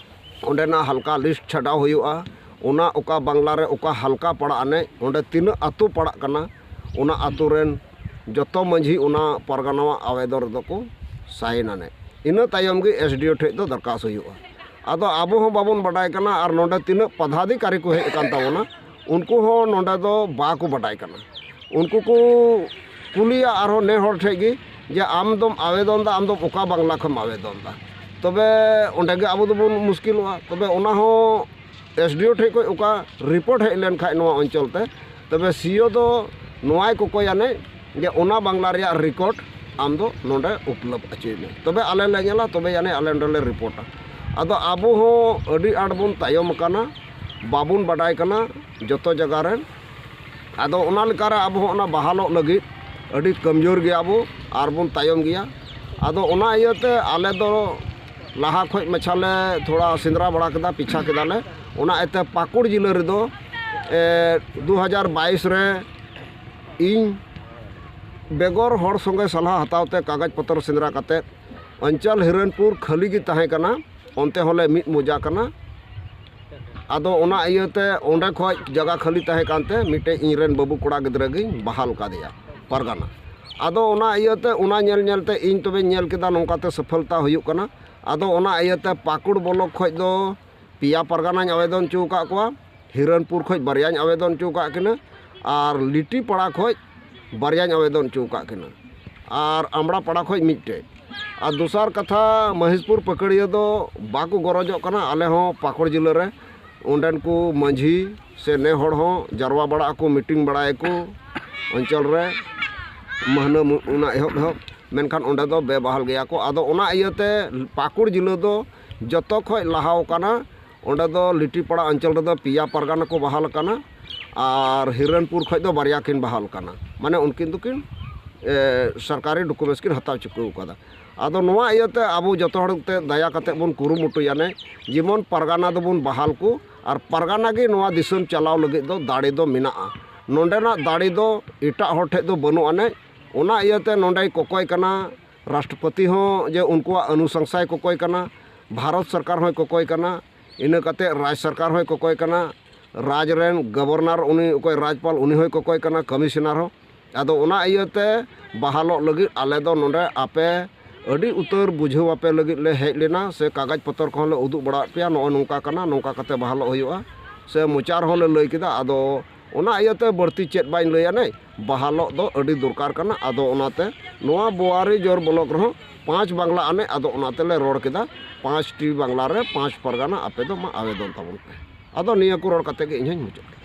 ᱚᱸᱰᱮᱱᱟᱜ ᱦᱟᱞᱠᱟ ᱞᱤᱥᱴ ᱪᱷᱟᱰᱟᱣ ᱦᱩᱭᱩᱜᱼᱟ, ᱚᱱᱟ ᱚᱠᱟ ᱵᱟᱝᱞᱟ ᱨᱮ ᱚᱠᱟ ᱦᱟᱞᱠᱟ ᱯᱟᱲᱟᱜ ᱟᱱᱮᱡ, ᱚᱸᱰᱮ ᱛᱤᱱᱟᱹᱜ ᱟᱹᱛᱩ ᱯᱟᱲᱟᱜ ᱠᱟᱱᱟ, ᱚᱱᱟ ᱟᱹᱛᱩ ᱨᱮᱱ ᱡᱚᱛᱚ ᱢᱟᱹᱡᱷᱤ ᱚᱱᱟ ᱯᱟᱨᱜᱟᱱᱟᱣᱟᱜ ᱟᱵᱮᱫᱚᱱ ᱨᱮᱫᱚ ᱠᱚ ᱥᱟᱭᱤᱱ ᱟᱱᱮᱡ᱾ ᱤᱱᱟᱹ ᱛᱟᱭᱚᱢ ᱜᱮ ᱮᱥ ᱰᱤ ᱳ ᱴᱷᱮᱡ ᱫᱚ ᱫᱚᱨᱠᱟᱥ ᱦᱩᱭᱩᱜᱼᱟ᱾ ᱟᱫᱚ ᱟᱵᱚ ᱦᱚᱸ ᱵᱟᱵᱚᱱ ᱵᱟᱰᱟᱭ ᱠᱟᱱᱟ, ᱟᱨ ᱱᱚᱰᱮ ᱛᱤᱱᱟᱹᱜ ᱯᱟᱫᱷᱟᱫᱷᱤᱠᱟᱨᱤ ᱠᱚ ᱦᱮᱡ ᱟᱠᱟᱱ ᱛᱟᱵᱚᱱᱟ, ᱩᱱᱠᱩ ᱦᱚᱸ ᱱᱚᱰᱮ ᱫᱚ ᱵᱟᱠᱚ ᱵᱟᱰᱟᱭ ᱠᱟᱱᱟ᱾ ᱩᱱᱠᱩ ᱠᱚ ᱠᱩᱞᱤᱭᱟ ᱟᱨᱦᱚᱸ ᱱᱮ ᱦᱚᱲ ᱴᱷᱮᱡ ᱜᱮ ᱡᱮ, "ᱟᱢ ᱫᱚᱢ ᱟᱵᱮᱫᱚᱱ ᱫᱟ, ᱟᱢ ᱫᱚᱢ ᱚᱠᱟ ᱵᱟᱝᱞᱟ ᱠᱷᱚᱱᱮᱢ ᱟᱵᱮᱫᱚᱱ ᱫᱟ?" ᱛᱚᱵᱮ ᱚᱸᱰᱮ ᱜᱮ ᱟᱵᱚ ᱫᱚᱵᱚᱱ ᱢᱩᱥᱠᱤᱞᱚᱜᱼᱟ᱾ ᱛᱚᱵᱮ ᱚᱱᱟ ᱦᱚᱸ ᱮᱥ ᱰᱤ ᱳ ᱴᱷᱮᱡ ᱠᱷᱚᱡ ᱚᱠᱟ ᱨᱤᱯᱳᱨᱴ ᱦᱮᱡ ᱞᱮᱱ ᱠᱷᱟᱡ ᱱᱚᱣᱟ ᱚᱧᱪᱚᱞ ᱛᱮ, ᱛᱚᱵᱮ ᱥᱤ ᱳ ᱫᱚ ᱱᱚᱣᱟᱭ ᱠᱚᱠᱚᱭᱟ ᱱᱮ ᱡᱮ ᱚᱱᱟ ᱵᱟᱝᱞᱟ ᱨᱮᱭᱟᱜ ᱨᱮᱠᱚᱨᱰ ᱟᱢ ᱫᱚ ᱱᱚᱰᱮ ᱩᱯᱞᱚᱵᱽ ᱚᱪᱚᱭ ᱢᱮ, ᱛᱚᱵᱮ ᱟᱞᱮ ᱞᱮ ᱧᱮᱞᱟ, ᱛᱚᱵᱮ ᱟᱹᱱᱤᱡ ᱟᱞᱮ ᱱᱚᱰᱮ ᱞᱮ ᱨᱤᱯᱳᱨᱴᱟ᱾ ᱟᱫᱚ ᱟᱵᱚ ᱦᱚᱸ ᱟᱹᱰᱤ ᱟᱸᱴ ᱵᱚᱱ ᱛᱟᱭᱚᱢ ᱟᱠᱟᱱᱟ, ᱵᱟᱵᱚᱱ ᱵᱟᱰᱟᱭ ᱠᱟᱱᱟ ᱡᱚᱛᱚ ᱡᱟᱭᱜᱟ ᱨᱮ᱾ ᱟᱫᱚ ᱚᱱᱟ ᱞᱮᱠᱟᱨᱮ ᱟᱵᱚ ᱦᱚᱸ ᱚᱱᱟ ᱵᱟᱦᱟᱞᱚᱜ ᱞᱟᱹᱜᱤᱫ ᱟᱹᱰᱤ ᱠᱚᱢᱡᱳᱨ ᱜᱮᱭᱟ ᱵᱚ ᱟᱨ ᱵᱚᱱ ᱛᱟᱭᱚᱢ ᱜᱮᱭᱟ᱾ ᱟᱫᱚ ᱚᱱᱟ ᱤᱭᱟᱹᱛᱮ ᱟᱞᱮ ᱫᱚ ᱞᱟᱦᱟ ᱠᱷᱚᱡ ᱢᱟᱪᱷᱟ ᱞᱮ ᱛᱷᱚᱲᱟ ᱥᱮᱸᱫᱽᱨᱟ ᱵᱟᱲᱟ ᱠᱮᱫᱟ, ᱯᱤᱪᱷᱟ ᱠᱮᱫᱟ ᱞᱮ᱾ ᱚᱱᱟ ᱤᱭᱟᱹᱛᱮ ᱯᱟᱹᱠᱩᱲ ᱡᱤᱞᱟᱹ ᱨᱮᱫᱚ, ᱮ, ᱫᱩ ᱦᱟᱡᱟᱨ ᱵᱟᱭᱤᱥ ᱨᱮ ᱤᱧ ᱵᱮᱜᱚᱨ ᱦᱚᱲ ᱥᱚᱸᱜᱮ ᱥᱟᱞᱦᱟ ᱦᱟᱛᱟᱣ ᱛᱮ ᱠᱟᱜᱚᱡᱽ ᱯᱚᱛᱨᱚ ᱥᱮᱸᱫᱽᱨᱟ ᱠᱟᱛᱮ ᱚᱧᱪᱚᱞ ᱦᱤᱨᱚᱱᱯᱩᱨ ᱠᱷᱟᱹᱞᱤ ᱜᱮ ᱛᱟᱦᱮᱸ ᱠᱟᱱᱟ᱾ ᱚᱱᱛᱮ ᱦᱚᱸᱞᱮ ᱢᱤᱫ ᱢᱚᱡᱟ ᱠᱟᱱᱟ᱾ ᱟᱫᱚ ᱚᱱᱟ ᱤᱭᱟᱹᱛᱮ ᱚᱸᱰᱮ ᱠᱷᱚᱡ ᱡᱟᱭᱜᱟ ᱠᱷᱟᱹᱞᱤ ᱛᱟᱦᱮᱸ ᱠᱟᱱᱛᱮ ᱢᱤᱫᱴᱮᱡ ᱤᱧ ᱨᱮᱱ ᱵᱟᱹᱵᱩ ᱠᱚᱲᱟ ᱜᱤᱫᱽᱨᱟᱹ ᱜᱤᱧ ᱵᱟᱦᱟᱞ ᱠᱟᱫᱮᱭᱟ ᱯᱟᱨᱜᱟᱱᱟ᱾ ᱟᱫᱚ ᱚᱱᱟ ᱤᱭᱟᱹᱛᱮ ᱚᱱᱟ ᱧᱮᱞ ᱧᱮᱞ ᱛᱮ ᱤᱧ ᱛᱚᱵᱮᱧ ᱧᱮᱞ ᱠᱮᱫᱟ ᱱᱚᱝᱠᱟᱛᱮ ᱥᱟᱯᱷᱚᱞᱛᱟ ᱦᱩᱭᱩᱜ ᱠᱟᱱᱟ᱾ ᱟᱫᱚ ᱚᱱᱟ ᱤᱭᱟᱹᱛᱮ ᱯᱟᱹᱠᱩᱲ ᱵᱞᱚᱠ ᱠᱷᱚᱡ ᱫᱚ ᱯᱮᱭᱟ ᱯᱟᱨᱜᱟᱱᱟᱧ ᱟᱵᱮᱫᱚᱱ ᱦᱚᱪᱚ ᱟᱠᱟᱫ ᱠᱚᱣᱟ, ᱦᱤᱨᱚᱱᱯᱩᱨ ᱠᱷᱚᱡ ᱵᱟᱨᱭᱟᱧ ᱟᱵᱮᱫᱚᱱ ᱦᱚᱪᱚ ᱟᱠᱟᱫ ᱠᱤᱱᱟᱹ, ᱟᱨ ᱞᱤᱴᱤ ᱯᱟᱲᱟ ᱠᱷᱚᱡ ᱵᱟᱨᱭᱟᱧ ᱟᱵᱮᱫᱚᱱ ᱦᱚᱪᱚ ᱟᱠᱟᱫ ᱠᱤᱱᱟᱹ, ᱟᱨ ᱟᱢᱲᱟ ᱯᱟᱲᱟ ᱠᱷᱚᱡ ᱢᱤᱫᱴᱮᱡ᱾ ᱟᱨ ᱫᱚᱥᱟᱨ ᱠᱟᱛᱷᱟ, ᱢᱚᱦᱮᱥᱯᱩᱨ ᱯᱟᱹᱠᱟᱹᱲᱤᱭᱟᱹ ᱫᱚ ᱵᱟᱠᱚ ᱜᱚᱨᱚᱡᱚᱜ ᱠᱟᱱᱟ᱾ ᱟᱞᱮ ᱦᱚᱸ ᱯᱟᱹᱠᱩᱲ ᱡᱤᱞᱟᱹ ᱨᱮ ᱚᱸᱰᱮᱱ ᱠᱚ ᱢᱟᱹᱡᱷᱤ ᱥᱮ ᱱᱮ ᱦᱚᱲ ᱦᱚᱸ ᱡᱟᱨᱣᱟ ᱵᱟᱲᱟᱜ ᱟᱠᱚ, ᱢᱤᱴᱤᱝ ᱵᱟᱲᱟᱭᱟᱠᱚ ᱚᱧᱪᱚᱞ ᱨᱮ, ᱢᱟᱹᱦᱱᱟᱹ ᱢᱩ-, ᱚᱱᱟ ᱮᱦᱚᱵ ᱮᱦᱚᱵ, ᱢᱮᱱᱠᱷᱟᱱ ᱚᱸᱰᱮ ᱫᱚ ᱵᱮᱵᱟᱦᱟᱞ ᱜᱮᱭᱟ ᱠᱚ᱾ ᱟᱫᱚ ᱚᱱᱟ ᱤᱭᱟᱹᱛᱮ ᱯᱟᱹᱠᱩᱲ ᱡᱤᱞᱟᱹ ᱫᱚ ᱡᱚᱛᱚ ᱠᱷᱚᱡ ᱞᱟᱦᱟᱣ ᱠᱟᱱᱟ᱾ ᱚᱸᱰᱮ ᱫᱚ ᱞᱤᱴᱤᱯᱟᱲᱟ ᱚᱧᱪᱚᱞ ᱨᱮᱫᱚ ᱯᱮᱭᱟ ᱯᱟᱨᱜᱟᱱᱟ ᱠᱚ ᱵᱟᱦᱟᱞ ᱟᱠᱟᱱᱟ, ᱟᱨ ᱦᱤᱨᱚᱱᱯᱩᱨ ᱠᱷᱚᱡ ᱫᱚ ᱵᱟᱨᱭᱟ ᱠᱤᱱ ᱵᱟᱦᱟᱞ ᱟᱠᱟᱱᱟ, ᱢᱟᱱᱮ ᱩᱱᱠᱤᱱ ᱫᱚᱠᱤᱱ, ᱮ, ᱥᱚᱨᱠᱟᱨᱤ ᱰᱚᱠᱩᱢᱮᱱᱴᱥ ᱠᱤᱱ ᱦᱟᱛᱟᱣ ᱪᱩᱠᱟᱹᱣ ᱠᱟᱫᱟ᱾ ᱟᱫᱚ ᱱᱚᱣᱟ ᱤᱭᱟᱹᱛᱮ ᱟᱵᱚ ᱡᱚᱛᱚ ᱦᱚᱲ ᱛᱮ ᱫᱟᱭᱟ ᱠᱟᱛᱮ ᱵᱚᱱ ᱠᱩᱨᱩᱢᱩᱴᱩᱭᱟ ᱱᱮ, ᱡᱮᱢᱚᱱ ᱯᱟᱨᱜᱟᱱᱟ ᱫᱚᱵᱚᱱ ᱵᱟᱦᱟᱞ ᱠᱚ, ᱟᱨ ᱯᱟᱨᱜᱟᱱᱟ ᱜᱮ ᱱᱚᱣᱟ ᱫᱤᱥᱚᱢ ᱪᱟᱞᱟᱣ ᱞᱟᱹᱜᱤᱫ ᱫᱚ ᱫᱟᱲᱮ ᱫᱚ ᱢᱮᱱᱟᱜᱼᱟ᱾ ᱱᱚᱸᱰᱮᱱᱟᱜ ᱫᱟᱲᱮ ᱫᱚ ᱮᱴᱟᱜ ᱦᱚᱲ ᱴᱷᱮᱡ ᱫᱚ ᱵᱟᱹᱱᱩᱜ ᱟᱹᱱᱤᱡ᱾ ᱚᱱᱟ ᱤᱭᱟᱹᱛᱮ ᱱᱚᱸᱰᱮᱭ ᱠᱚᱠᱚᱭ ᱠᱟᱱᱟ, ᱨᱟᱥᱴᱨᱚᱯᱚᱛᱤ ᱦᱚᱸ ᱡᱮ ᱩᱱᱠᱩᱣᱟᱜ ᱚᱱᱩᱥᱚᱝᱥᱟᱭ ᱠᱚᱠᱚᱭ ᱠᱟᱱᱟ, ᱵᱷᱟᱨᱚᱛ ᱥᱚᱨᱠᱟᱨ ᱦᱚᱸᱭ ᱠᱚᱠᱚᱭ ᱠᱟᱱᱟ, ᱤᱱᱟᱹ ᱠᱟᱛᱮ ᱨᱟᱡᱽ ᱥᱚᱨᱠᱟᱨ ᱦᱚᱸᱭ ᱠᱚᱠᱚᱭ ᱠᱟᱱᱟ, ᱨᱟᱡᱽ ᱨᱮᱱ ᱜᱚᱵᱷᱚᱨᱱᱚᱨ ᱩᱱᱤ ᱚᱠᱚᱭ ᱨᱟᱡᱽᱯᱟᱞ ᱩᱱᱤ ᱦᱚᱸᱭ ᱠᱚᱠᱚᱭ ᱠᱟᱱᱟ, ᱠᱚᱢᱤᱥᱚᱱᱟᱨ ᱦᱚᱸ᱾ ᱟᱫᱚ ᱚᱱᱟ ᱤᱭᱟᱹᱛᱮ ᱵᱟᱦᱟᱞᱚᱜ ᱞᱟᱹᱜᱤᱫ ᱟᱞᱮ ᱫᱚ ᱱᱚᱰᱮ ᱟᱯᱮ ᱟᱹᱰᱤ ᱩᱛᱟᱹᱨ ᱵᱩᱡᱷᱟᱹᱣ ᱟᱯᱮ ᱞᱟᱹᱜᱤᱫ ᱞᱮ ᱦᱮᱡ ᱞᱮᱱᱟ, ᱥᱮ ᱠᱟᱜᱚᱡᱽ ᱯᱚᱛᱚᱨ ᱠᱚᱦᱚᱸ ᱞᱮ ᱩᱫᱩᱜ ᱵᱟᱲᱟᱣᱟᱫ ᱯᱮᱭᱟ, ᱱᱚᱜᱼᱚᱭ ᱱᱚᱝᱠᱟ ᱠᱟᱱᱟ, ᱱᱚᱝᱠᱟ ᱠᱟᱛᱮ ᱵᱟᱦᱟᱞᱚᱜ ᱦᱩᱭᱩᱜᱼᱟ, ᱥᱮ ᱢᱚᱪᱟ ᱨᱮᱦᱚᱸ ᱞᱮ ᱞᱟᱹᱭ ᱠᱮᱫᱟ᱾ ᱟᱫᱚ ᱚᱱᱟ ᱤᱭᱟᱹᱛᱮ ᱵᱟᱹᱲᱛᱤ ᱪᱮᱫ ᱵᱟᱹᱧ ᱞᱟᱹᱭᱟ ᱱᱮ, ᱵᱟᱦᱟᱞᱚᱜ ᱫᱚ ᱟᱹᱰᱤ ᱫᱚᱨᱠᱟᱨ ᱠᱟᱱᱟ᱾ ᱟᱫᱚ ᱚᱱᱟᱛᱮ ᱱᱚᱣᱟ ᱵᱳᱣᱟᱨᱤ ᱡᱳᱨ ᱵᱞᱚᱠ ᱨᱮᱦᱚᱸ ᱯᱟᱸᱪ ᱵᱟᱝᱞᱟ ᱟᱱᱮ, ᱟᱫᱚ ᱚᱱᱟ ᱛᱮᱞᱮ ᱨᱚᱲ ᱠᱮᱫᱟ, ᱯᱟᱸᱪᱴᱤ ᱵᱟᱝᱞᱟ ᱨᱮ ᱯᱟᱸᱪ ᱯᱟᱨᱜᱟᱱᱟ ᱟᱯᱮ ᱫᱚ ᱢᱟ ᱟᱵᱮᱫᱚᱱ ᱛᱟᱵᱚᱱ ᱯᱮ᱾ ᱟᱫᱚ ᱱᱤᱭᱟᱹ ᱠᱚ ᱨᱚᱲ ᱠᱟᱛᱮ ᱜᱮ ᱤᱧ ᱦᱚᱸᱧ ᱢᱩᱪᱟᱹᱫ ᱠᱮᱫᱟ᱾